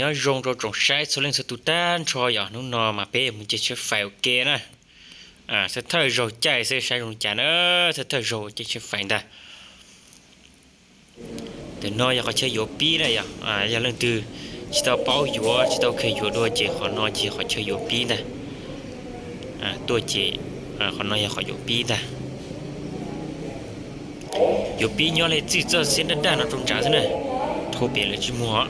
Nyob zoo rau tsoom saib txhua leej txhua tus tag nrho yom, hnub no mas peb mus caij tsheb fais ua ke na. Thawj thawj zaug caij xwb saib zoo li cas na, thawj thawj zaug caij tsheb fais ntag. Ntawm no yog qhov chaw yuav pib na yom, yog leej twg tsis tau paub yuav tsis tau kheev yuav dua ces qhov no ces qhov chaw yuav pib ntag. Tuaj ces qhov no yog qhov yuav pib ntag. Yuav pib nyob li txij txoj xiab daj daj no rau nrad xwb na, dhau pem lawv tsis muag,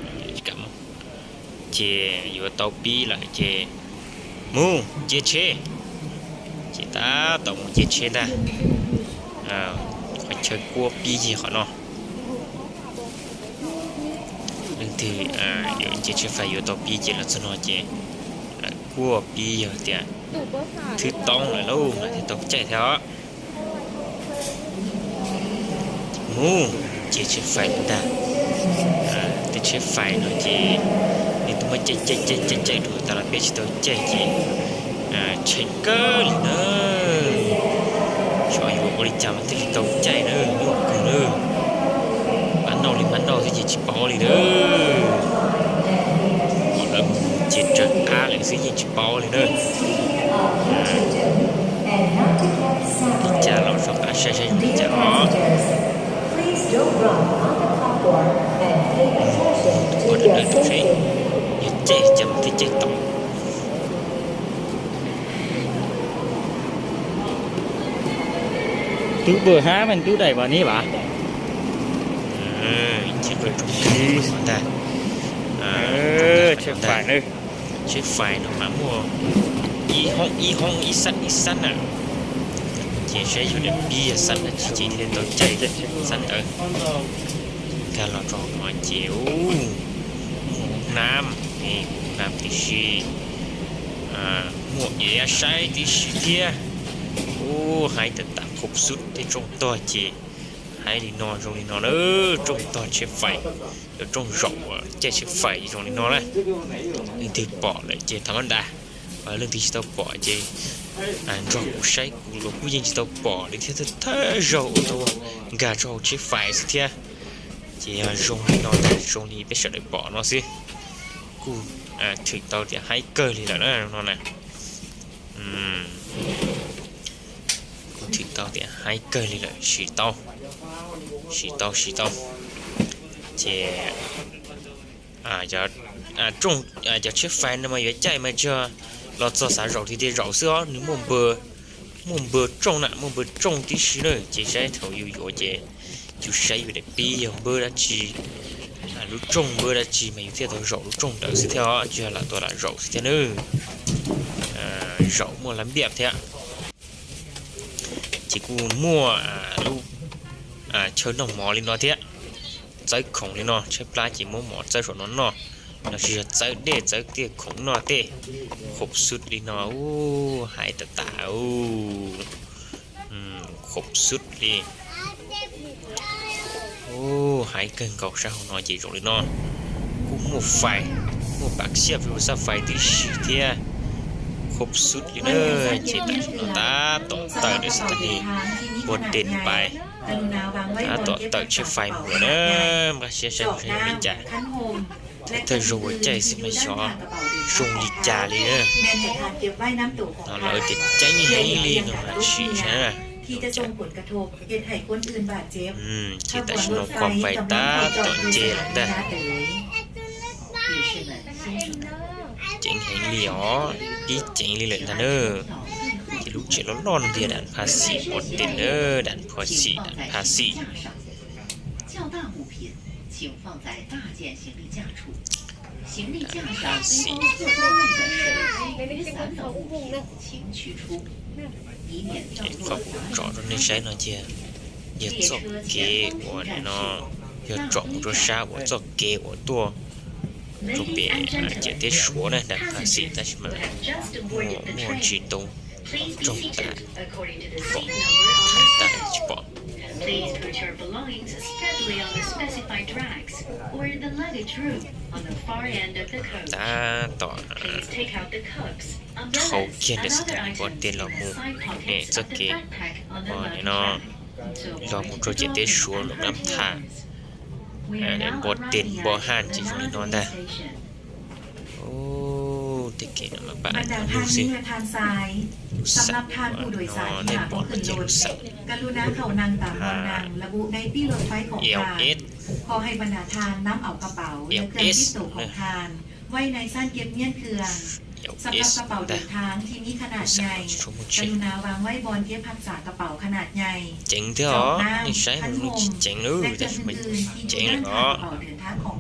ces yuav tau pib lawm ces mus nce tsheb, ces tab tom mus nce tsheb ntag. Qhov chaw kuaj pib yog qhov no. Leej twg yuav nce tsheb fais yuav tau pib ces los txog no ces lawv kuaj pib yog tias thwb toob lawm lauj mas thiaj tau caij thiab os. Mus nce tsheb fais ntag. Tej tsheb fais no ces nws twb muab caij caij caij caij caij rau tas los peb tsis tau caij ces tshee kawg li na. Xyov yuav ua li cas mas thiaj li tau caij na, nyuaj kawg na. Pab noj li pab noj xwb ces tsis paub li na. Lawv mus ces raws qab lawm xwb yeej tsis paub li na. Li cas los soj qab saib saib zoo li cas os. Ua dawm dawm rau seb yog caij cas mas thiaj caij tau. Twb bwj hab mas twb daim vas nib vas. Ces pawg rooj ntag. Tsheb fais na. Tsheb fais no mas muaj ib hoob ib hoob ib xab ib xab na. Ces saib yog daim pib yog xab dab tsi ces thiaj tau caij xab ntawd. Nkag los rau no ces muaj hoob nab, hoob nab tib si, muaj iav saib tib si thiab. Ub, haib tas tas khuv xub tej tsooj tog ces haib li no zoo li no na, tsooj tog tsheb fais, cov tsooj zaum uas caij tsheb fais zoo li no na. Leej twg pom lawm ces thov npas ntas, leej twg tsis tau pom ces nrog kuv saib, kuv los kuj yeej tsis tau pom li thiab, thawj zaug ua tau nkag rau hauv tsheb fais xwb thiab. Ces yog zoo li no ntag, zoo li peb sawv daws pom no xwb, kuj thwm tau tias haib kawg li lawm na no na. Kuj thwm tau tias haib kawg li lawm, siv tau, siv tau siv tau. Ces cov tsheb fais no mas yuav caij mas tsuas los txog xav zaum tiag tiag zaum xwb os, nws muaj npawg tsooj na, muaj npawg tsooj tib si na, ces saib thaum yus yuav ces yus saib yus daim pib yog npawg dab tsi, lub tsooj npawg dab tsi mas yus thiaj tau zaum lub tsooj ntawd xwb thiab os, tsis yog lam tuaj lam zaum xwb thiab na. Zaum muaj lab npiaj thiab. Ces kuj muaj lub chaw noj mov li no thiab, txawb khoom li no, tshaib plab ces muab mov txawb saum no noj, los sis yog txawb dej txawb tej khoom noj tej, khuv xub li no, ub, haib tas tas, khuv xub li. Ub, haib kawg nkaus, sab hauv no ces zoo li no, kuj muaj fais, muaj pas xiaj rau xab fais tib si thiab, khuv xub li na. Ces tam sim no tab tom tawm lawm xwb, tag li npua tes pais, tab tom tawm tsheb fais mus lawm na. Npaj siab saib saib zoo li cas, thawj zaug ua caij xwb mas xyov zoo li cas li na. No lawv tias ceeb heev li no mas sim saib na. Ces tam sim no kuam fais tab tom nce lawm ntag. Ceev heev li os, pib ceev li lawm ntag na. Ces lub tsev loj loj no tias dam pha xim pov tes na, dam pha xim, dam pha xim. Dam pha xim. Qhov kuv tsom rau nej saib no ces yog txoj kev uas nim no yog tsom mus rau sab uas txoj kev uas tuaj rau pem ciam teb Suav na, dam pha xim, tab sis mas muaj ntsis ntoo roog tas, pom thaiv tas tsis pom. Tab tom dhau kiag ntawm xab tais npua tes los mus, ne txoj kev uas nim no los mus rau ciam teb Suav los Nab Thas, npua tes npua haj ces zoo li no ntag. Ub, tej kev no mas pab บรรดาท่าน lub xwb. เมื่อท่านซ้าย สำหรับท่านผู้โดยสารที่หากต้องขึ้นรถ กรุณาเข้านั่งตามเบาะนั่งระบุในตี้รถไฟของท่าน ขอให้บรรดาท่านนำเอากระเป๋าและเครื่องติดตัวของท่านไว้ในชั้นเก็บเงินเครื่อง สำหรับกระเป๋าเดินทางที่มีขนาดใหญ่ กรุณาวางไว้บนเก็บรักษากระเป๋าขนาดใหญ่ Ceev thiab os, nej saib mus no tsis ceev lawm, tab sis mas ceev lawm os. Khoom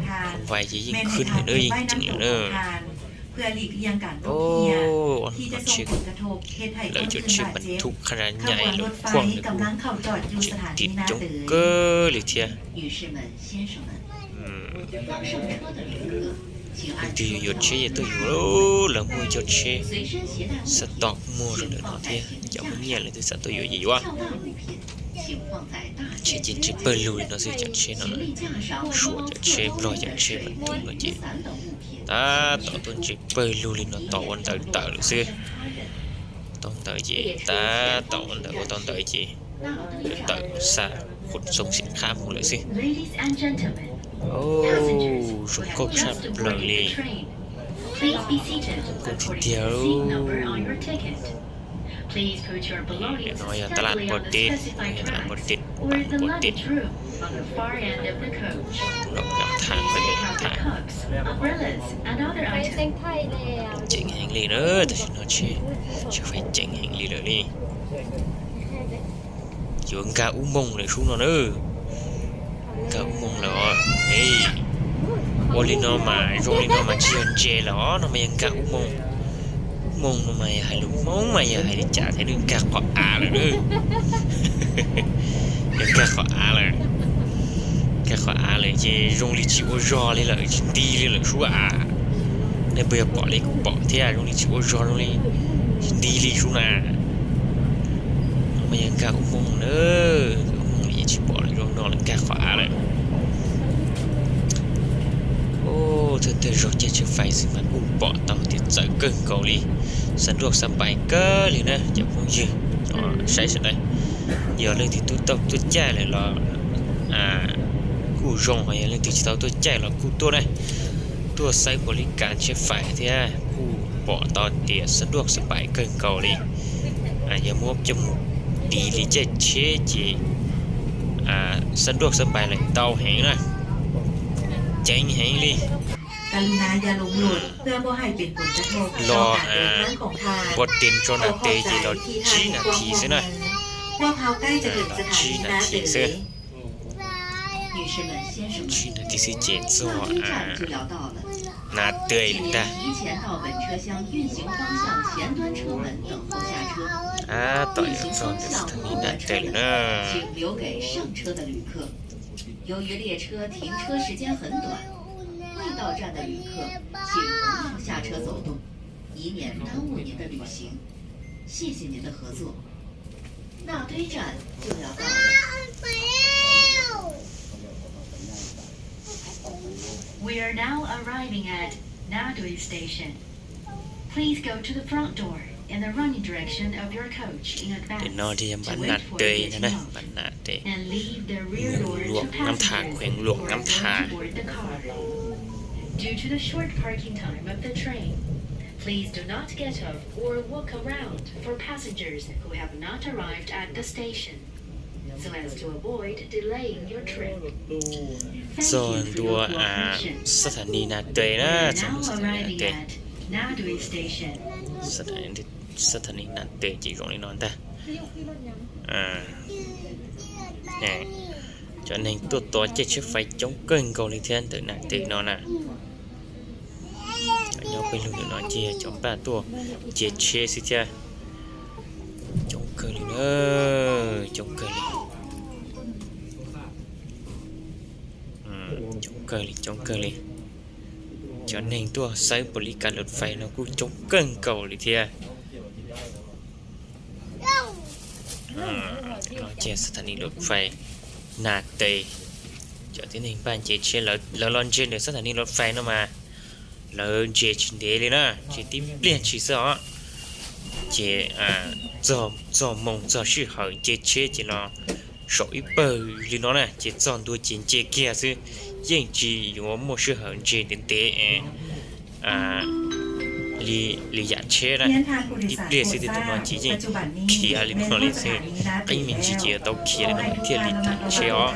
vais ces yeej khwb lawm na, yeej ceev lawm na. Ob lub tsheb, lawv cov tsheb bam thub khab nab nyais lawv khuaj ntawd kuj tsim dim coob kawg li thiab. Leej twg yuav yuav tsheb ces tuaj yuav, lawv muaj cov tsheb xav tom muag rau ntawm no thiab, cov muaj nyiaj lawv twb xav tuaj yuav ces yuav. Tsheb ces ntshe pawg lug li no xwb, cov tsheb no, Suav cov tsheb, Nplog cov tsheb mas tus no ces tab tom tuaj ntshe pawg lug li no tos ua ntawv tawm lawm xwb. Tau ntawv ces tab tom ua ntawv, ua tau ntawv ces tawm xa khuv xoo xim qhab mus lawm xwb. Zoo nkauj tshaj plaws li. Zoo nkauj tiag tiag. No yog tab laj npua teb, no yog tab laj npua teb, npua teb. Lom nyob thaj, nyob thaj. Ceev heev li na, tam sim no tsheb, tsheb fais ceev heev li lawm li. Yuav nkag ub moog lawm sub no na. Nkag ub moog lawm os. Ua li no mas, zoo li no mas tsis yog ntses lawm os, no mas yog nkag ub moog. Ub moog no mas yog hais lus Hmoob mas yog hais li cas thiab, nkag qhov av lawm na. Yog nkag qhov av lawm, nkag qhov av lawm ces zoo li tsis ua zog li lawm, tsis nti li lawm sub av. Nej puas yog pom li kuv pom thiab, zoo li tsis ua zog, zoo li tsis nti li sub na. No mas yog nkag ub moog na, ub moog ces tsis pom lawm, zoo no lawm, nkag qhov av lawm. Thawj thawj zaug caij tsheb fais xwb mas kuj pom tau tias txawv kawg nkaus li, xav nruaj xav npais kawg li na cov phooj ywg. Saib sawv daws, yog leej twg tau tuaj caij lawm los kuj zoo, ho yog leej twg tsis tau tuaj caij los kuj tuaj na, tuaj xawb npaum li kas tsheb fais thiab kuj pom tau tias xav nruaj xav npais kawg nkaus li. Yog muab coj mus tiv li caij tsheb ces xav nruaj xav npais lawm ntau heev na, ceev heev li. Los npua tes tso nas tes ces los tsib nas this xwb na, los tsib nas this xwb. Tsib nas this xwb ces txog nas tes lawm ntag. Tab tom yuav txog ntawm xab thas nis nas tes lawm na. 由于列车停车时间很短，未到站的旅客请不要下车走动，以免耽误您的旅行。谢谢您的合作。纳堆站就要到了。We are now arriving at Nadui Station. Please go to the front door in the running direction of your coach in advance to wait for the T L and leave the rear door to passengers who are going to board the car. Due to the short parking time of the train, please do not get off or walk around for passengers who have not arrived at the station. So as to avoid delaying your trip. Txog ntua xab thas nis nas tes na, txog ntua xab thas nis nas tes. Xab thas nis nas tes ces zoo li no ntag. Cov neeg tuaj tos caij tsheb fais coob kawg nkaus li thiab ntawm nas tes no na. Nyob peb lug ntawm no ces yog cov npaj tuaj nce tsheb xwb thiab. Coob kawg li na, coob kawg li. Coob kawg li, coob kawg li. Cov neeg tuaj xawb npaum li kas lus fais no kuj coob kawg nkaus li thiab. Ces xab thas nis lus fais nas tes, cov tib neeg npaj nce tsheb lawv los ntse ntawm xab thas nis lus fais no mas lawv ntse tsis ntev li na, ntse tib pliag ntshis xwb os. Ces txog moos txog sij hawm nce tsheb ces los saum ib pawg li no na, ces txog ntua ces nce kiag xwb, yeej tsis yuav muaj sij hawm ntse ntev ntev es li, li yam tsheb na. Ib pliag xwb tej tus no ces yeej khiav li no li xwb, qeeb me ntsis ces yuav tau khiav li no thiaj li tsheb os.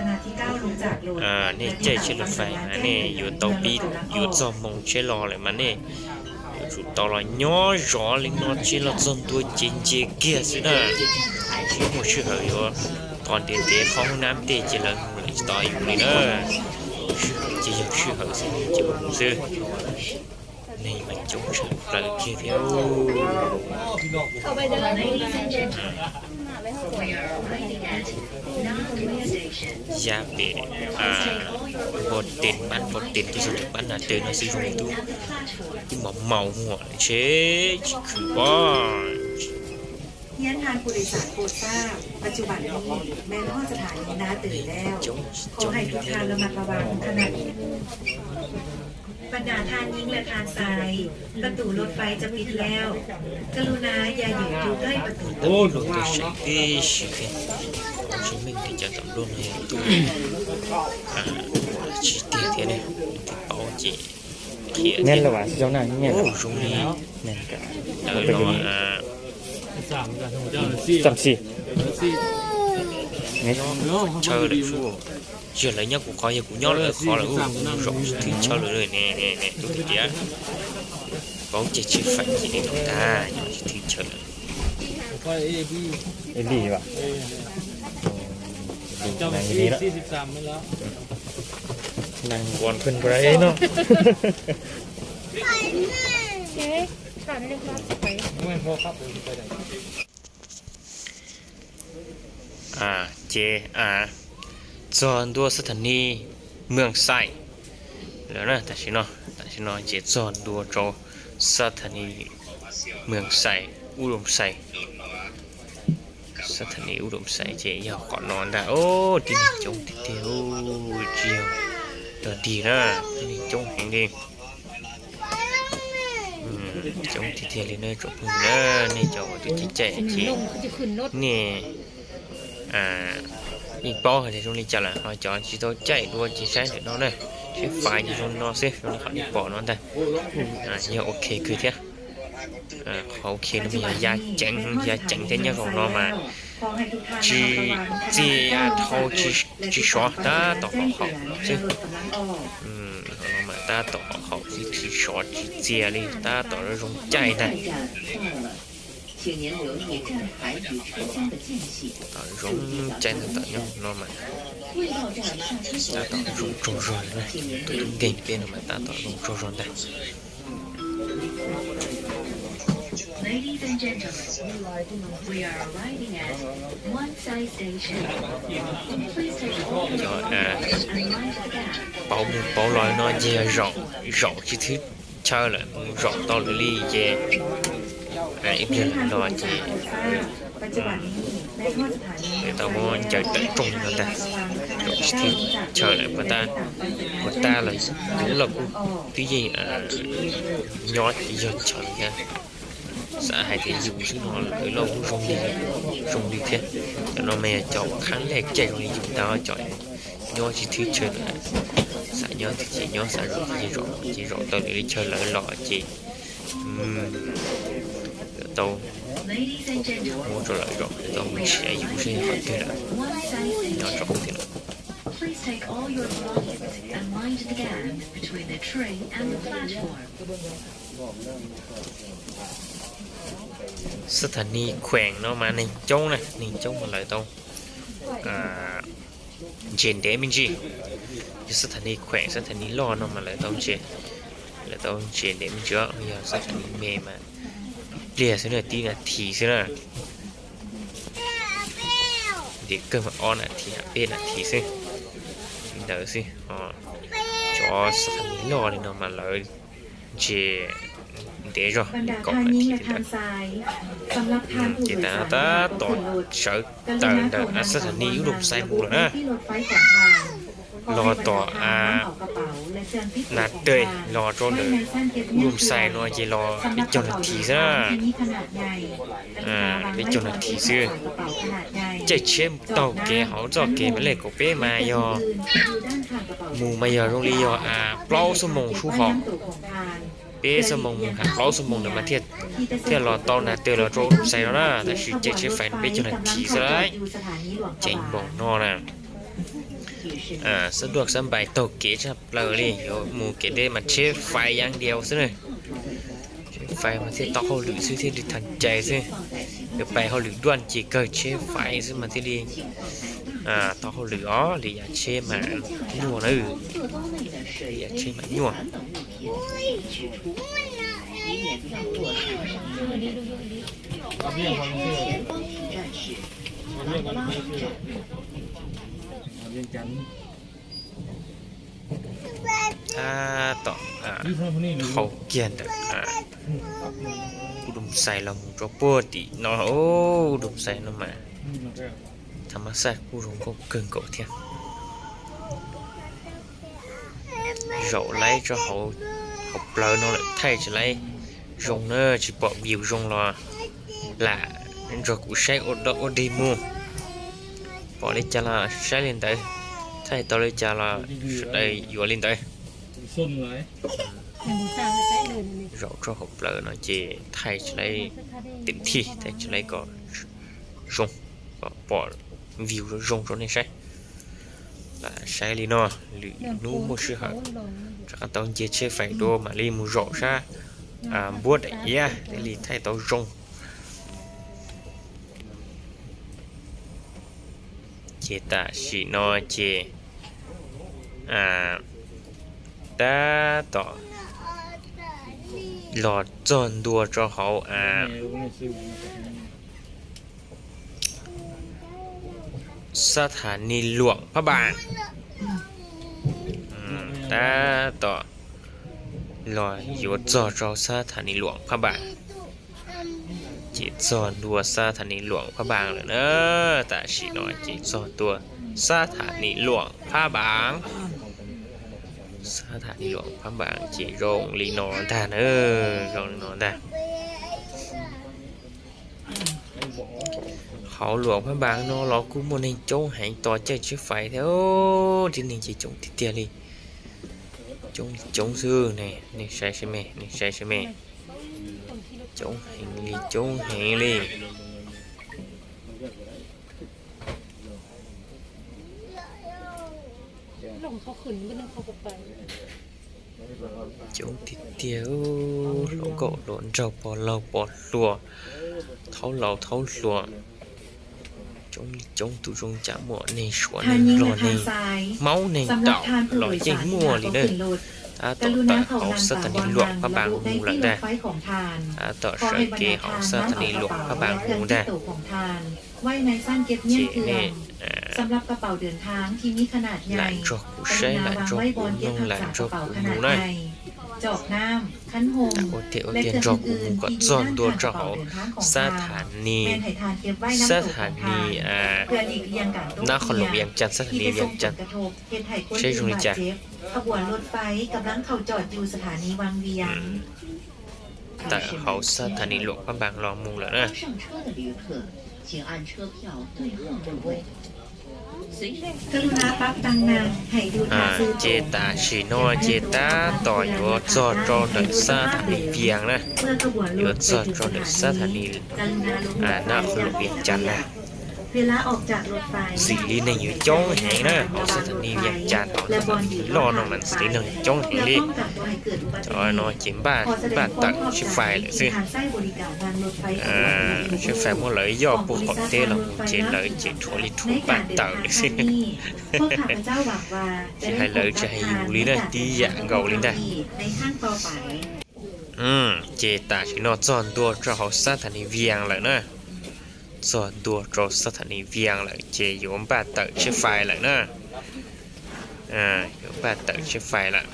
Nej caij tsheb lus fais mas nej yuav tau pib, yuav txog moos tsheb los lawm mas nej yuav tsum tau los nyob zov li no tsheb los txog ntua ces nce kiag xwb na. Tsis muaj sij hawm yuav tos ntev ntev qhov hoob nab tej ces lawv mus lawm tsis tos yus li na. Sij hawm ces yog sij hawm xwb ces mus xwb. Neeg mas coob tshaj plaws kiag thiab. Ya pem npau tes npab, npau tes tub xov tooj npab nas tes no xwb zoo li tub, tub maum maum muag ntshe tsis khwv pob. ท่านผู้โดยสารโปรดทราบ ปัจจุบันนี้แม้ว่าสถานีน้าเต๋อแล้ว ขอให้ทุกท่านระมัดระวังขณะนี้ บรรดาท่านหญิงและท่านชาย ประตูรถไฟจะปิดแล้ว กรุณาอย่าหยุดอยู่ใกล้ประตู Tab lub tuaj saib tib si thiab, tsis meej tias cov ntawm nplooj no yog tus tsis tiag thiab ne, tus paub ces khiav thiab. Ub, zoo li lawv no chaw lawm sub, yog lawv nyob kuv qhov yog kuv nyob lawv qhov lawm, zaum thwv chaw lawm ne, ne tub tiag tiag. Paub ces tsis fais ces li no tag, nyob thwv chaw lawm. Ib li vas, li na, li na. Neeg nquas kawg nkaus no. Ces txog ntua xab thas nis Mees Xais lawm na. Tam sim no, tam sim no ces txog ntua rau xab thas nis Mees Xais, Ub Doo Xais. Xab thas nis Ub Doo Xais ces yog qhov no ntag. Tib neeg coob tiag tiag, tsis yog dog dig na, tib neeg coob heev li. Coob tiag tiag li na tsoom phooj ywg na, nej cov uas twb caij caij ces nej yeej paub hais tias zoo li cas lawm, ho cov tsis tau caij dua ces saib ntawm no na, seb fais ces zoo li no xwb, zoo li qhov nej pom no ntag. Yog ok kawg thiab. Qhov ok no mas yog ya ceev, ya ceev thiab, nyob zaum no mas tsis txias dhau, tsis sov, tab tom haum haum xwb. Zaum no mas tab tom haum haum xwb, tsis sov tsis txias li, tab tom zoo caij ntag. Tab tom zoo caij ntag, tam nyob no mas tab tom zoo tsaug zog li na. Tus tub nkeeg peb no mas tab tom zoo tsaug zog ntag. Cov pauv mus pauv los no ces yog zaum tsis thwb chaw lawm, mus zaum tau lawm li ces ib pliag lawv los ces lawv tau muab ncaws tawm rooj no ntag. Zaum tsis thwb chaw lawm, puas tab, puas tab los yus loj kuj twb yeej nyob yog chaw thiab. Xav hais tias yus xwb no lawv loj kuj zoo li, zoo li thiab. Cov no mas yog cov uas khab lej caij zoo li yus ntag, cov nyob tsis thwb chaw lawm, xav nyob twg ces nyob, xav zaum twg ces zaum, ces zaum tau lwm li chaw lawv los ces yuav tau muab rau lawv zaum, yuav tau mus nrhiav yus seb qhov twg lawm. Nyob tso thiab lawm. Xab thas nis kheem no mas neeg coob na, neeg coob mas lawv tau ntsia ntev me ntsis. Yog xab thas nis kheem, xab thas nis loj no mas lawv tau ntsia, lawv tau ntsia ntev me ntsis. Yog xab thas nis me mas ib pliag xwb na, tib nas this xwb na. Ntev kawg mas ob nas this, peb nas this xwb, li ntawd xwb. Cov xab thas nis loj li no mas lawv ntsia ntev zog, kaum nas this li ntawd. Ces tam no tab tom sawv tawm ntawm xab thas nis Ub Doo Xais mus lawm na. Los tom nas tes los rau ntawm Ub Doo Xais no ces los peb caug nas this xwb na. Peb caug nas this xwb. Caij tsheb taug kev hauv txoj kev Maiv Lej kaum peb mas yog mus mas yog zoo li yog plaub xuab moos sub hom. peb xuab moos mus, plaub xuab moos ntawd mas thiaj, thiaj los tau nas twg los rau Dum Xais no na. Tab sis caij tsheb fais no peb caug nas this xwb lauj. Ceev npaum no na. Xab duaj xab npais taug kev tshaj plaws li, yuav mus kev deb mas tsheb fais yaj diaus xwb na. Tsheb fais mas thiaj tau hauj lwm xwb, thiaj li thav cai xwb. Yuav pais hauj lwm duaj ces kawg tsheb fais xwb mas thiaj li tau hauj lwm os, li yam tsheb mas nyuaj na. Li yam tsheb mas nyuaj. Tab tom dhau kiag ntawm Dum Xais los mus rau puag tim no, Dum Xais no mas thav mas xaj kuj zoo nkauj kawg nkaus thiab. Zaum laib tso hauv plawv no lawm thaij tsis laib zoo na, tsis pom view zoo los lam nrog kuv saib ua dog ua dig mus. Pom li cas los saib li ntawd, thaij tau li cas los sawv daws yuav li ntawd. Zaum tso hauv plawv no ces thaij tsis laib teem thij, thaij tsis laib kom zoo, kom pom view zoo rau nej saib. Lam saib li no, lwm hnub muaj sij hawm rov qab tau nce tsheb fais dua mam li mus zaum sab npuab daim iab thiaj li thaij tau zoo. Ces tam sim no ces tab tom los txog ntua rau hauv xab tha ni luam Phab Npas. Tab tom los yuav txog rau xab tha ni luam Phab Npas. Ces txog ntua xab tha ni luam Phab Npas lawm na. Tam sim no ces txog ntua xab tha ni luam Phab Npas. Xab tha ni luam Phab Npas ces zoo li no ntag na, zoo li no ntag. Hauv luam Phab Npas no los kuj muaj neeg coob heev tos caij tsheb fais thiab, tib neeg ces coob tiag tiag li. Coob li coob xwb ne, nej saib seb me, nej saib seb me. Coob heev li, coob heev li. Coob tiag tiag, hluas nkauj hluas nraug, pog laug pog hluas, thaub laus thaub hluas. Coob li coob, tus zoo cas muaj neeg Suav neeg Nplog neeg Hmoob neeg Daum los yeej muaj li na. Tab tom tawm hauv xab tha ni luam Phab Npas mus lawm ntag. Tab tom sawv kev hauv xab tha ni luam Phab Npas mus ntag. Ces nej lam nrog kuv saib, lam nrog kuv mloog, lam nrog kuv mus na. Ua tiag ua tiag nrog kuv mus kom txog ntua rau hauv xab tha ni, xab tha ni Nab Qhov Loos Vias Cas, xab tha ni Vias Cas. Saib zoo li cas. Tawm hauv xab tha ni luam Phab Npas los mus lawm na. Ces tam sim no ces tab tom yuav txog rau ntawm xab tha ni Vias na, yuav txog rau ntawm xab tha ni Nab Qhov Loos Vias Cas na. Ntxim li neeg yuav coob heev na, hauv xab tha ni Vias Cas, hauv xab tha ni loj no mas ntxim li neeg yuav coob heev li. Cov no ces npaj, npaj tawm tsheb fais lawm xwb. Tsheb fais muab lawv yoj puag qaum teb los mus ces lawv ces rhuav li rhuav npaj tawm lawm xwb. Tsis hais lawv tsis hais yus li na, tib yam nkaus li ntag. Ces tam sim no txog ntua rau hauv xab tha ni Vias lawm na. Txog ntua rau xab tha ni Vias lawm ces yuav npaj tawm tsheb fais lawm na. Yuav npaj tawm tsheb fais lawm.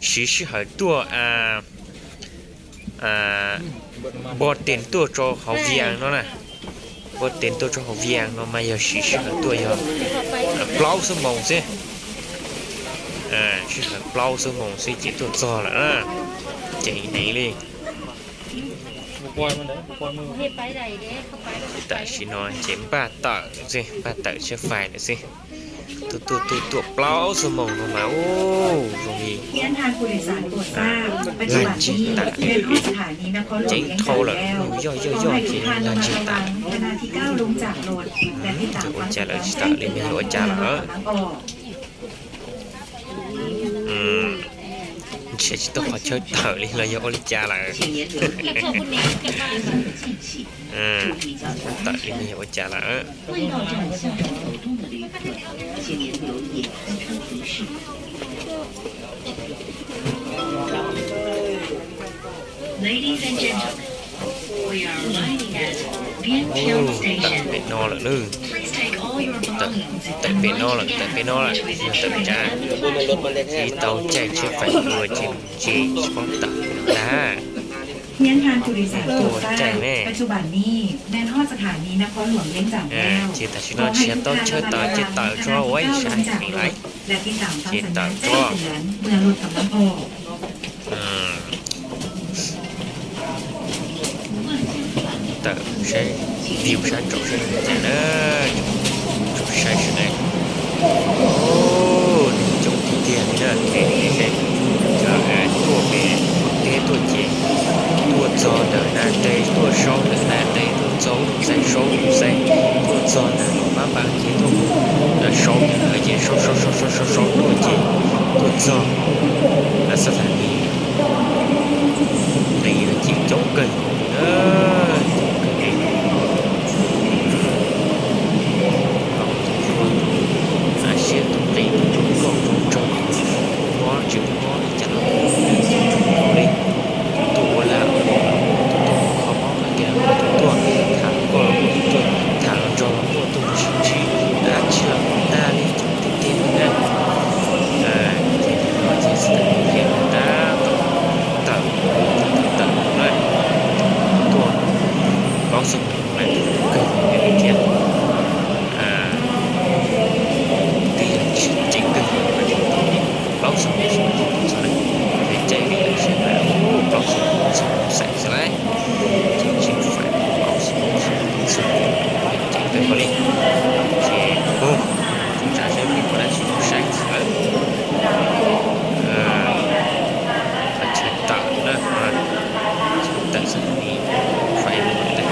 Siv sij hawm tuaj npo tes tuaj rau hauv Vias no na. Npo tes tuaj rau hauv Vias no mas yog siv sij hawm tuaj yog plaub xuab moos xwb. Sij hawm plaub xuab moos xwb ces tuaj txog lawm na. Ceev heev li. Tam sim no ces npaj tawm xwb, npaj tawm tsheb fais lawm xwb. Tuaj tuaj tuaj tuaj plaub xuab moos no mas ub zoo li lag ntseg tas, ceev dhau lawm, yoj yoj yoj ces lag ntseg tas. Ces ua cas lawm tsis tawm li no yog ua cas lawm? Nrhiav tsis tau qhov chaw tawm li los yog ua li cas lawm? Tawm li no yog ua cas lawm? Tawm pem no lawm nawb. Tawm pem no lawm, tawm pem no lawm, yog tawm tsav. Tsis tau caij tsheb fais dua ces mus tsev tsis paub tawm ntag. Tuaj caij ne. Ces tam sim no tsis tau tsheb tawm ces tawm tso ua ib sab heev lawm. Ces tawm tso. Tawm saib, view sab nraud saib zoo li cas na. Tsom saib sawv daws. Neeg coob tiag tiag li na, kev seb cov tuaj pem teb tuaj ces tuaj txog ntawm nag tes tuaj saub ntawm nag tes tuaj txog lub xais saub lub xais, tuaj txog ntawm pab npas ces tuaj saub ntawm no ces saub saub saub saub saub saub tuaj ces tuaj txog xab thas nis nqis no ces coob kawg nkaus na, coob kawg li. Siab tus nqis tus koj tus nrog mob tsis mob li cas los li. Tuaj ua lag ua luam los muaj, tuaj ua kho mob qhov tias muaj, tuaj tham koj los muaj, tuaj tham los nrog los muaj, tuaj mus sib ntsib dab tsi los tag li coob tiag tiag li na. Ces nim no ces xav tias mus yam tab tom tawm, tawm mus lawm, tuaj plaub xuab moos lawm, kawg li thiab. Twb yog tsis ceev kawg li, plaub xuab moos xwb txog lawm, ces caij li lawm siab lawm, plaub xuab moos txog xeem xwb lauj. Ces tsheb fais plaub xuab moos xwb txog, ceev kawg nkaus li. Ces ub, tsa seb peb puas dab tsi tau saib xwb lawm. Qhov chaw tawm na, chaw tawm xab thas nis fais mus lawm.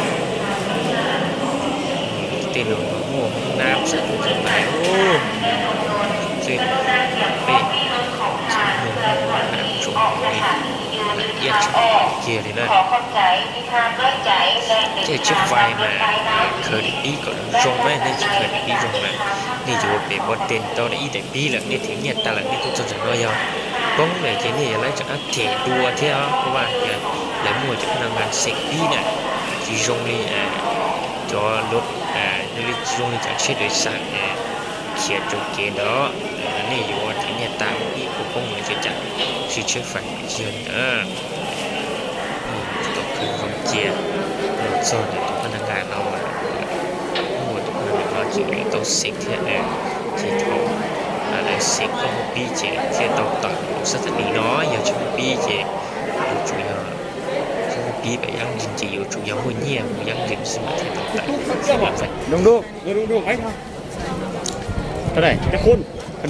Tej no mas muaj Hmoob Nab xab tub txawv tais ub, xwb peb Hmoob Nab tsuas li lawm iab tshaj kiag li na. Ces tsheb fais mas khaws daim pib kom zoo zoo na, nej tsis khaws daim pib zoo lawm, nej yuav ua pem pob teg tau ib daim pib lawm nej thiaj nyiaj tag lawm, nej tuaj txog ntawm no yog poob lawm ces nej yuav laib rov qab them dua thiab os. Kuv vaj tias lawv muaj cov phab naj nqa xeem pib na, tsis zoo li cov, zoo li tsis zoo li cov tsheb daws xas khiav rau kev ntawd, nej yuav them nyiaj tag ib puas poob lawm ces cas sib tsheb fais yog li ntawd. Tsis tau khaws zoo cia, los txog ntawm tus phab naj nqa no mas muaj tus phab naj nqa no tseem yuav tau xeem thiab, ces thaum lawv xeem koj muaj pib ces thiaj tau tawm tus xab thas nis no, yog tsis muaj pib ces yuav tsum yog, tsis muaj pib pem yeeb ncees ces yuav tsum yog muaj nyiaj mus yeeb ncees xwb mas thiaj tau tawm. Doo doo, doo doo, qhov dai, qhov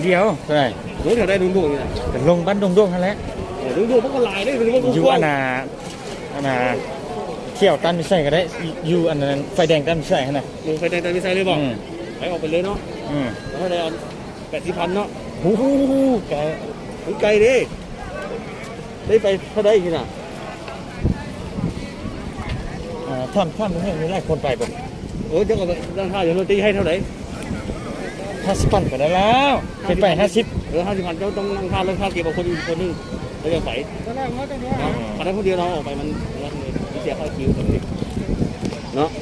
diav, doo doo, loo pab doo doo no lawm. Yus a na, a na, thiaj tau mi xais ko dai, yus a na, fais dees tau mi xais na. Fais dees tau mi xais li mas, fais ua pem li no, pem tib phav no, hu hu hu, hu cai li. Peb fais thaj dai li na. Thaj, thaj no laj phoo fais pom. Ua cov ko, thaj yog luag teb haib thaj dai. Hab xib phaj kom dai lawm, peb fais hab xib. Hab xib phaj cov toob thaj lawv thaj kev pom phoo ib phoo nwj, lawv yog fais. Qhov dai phoo diav no fais mas ib tias qhov kiv no.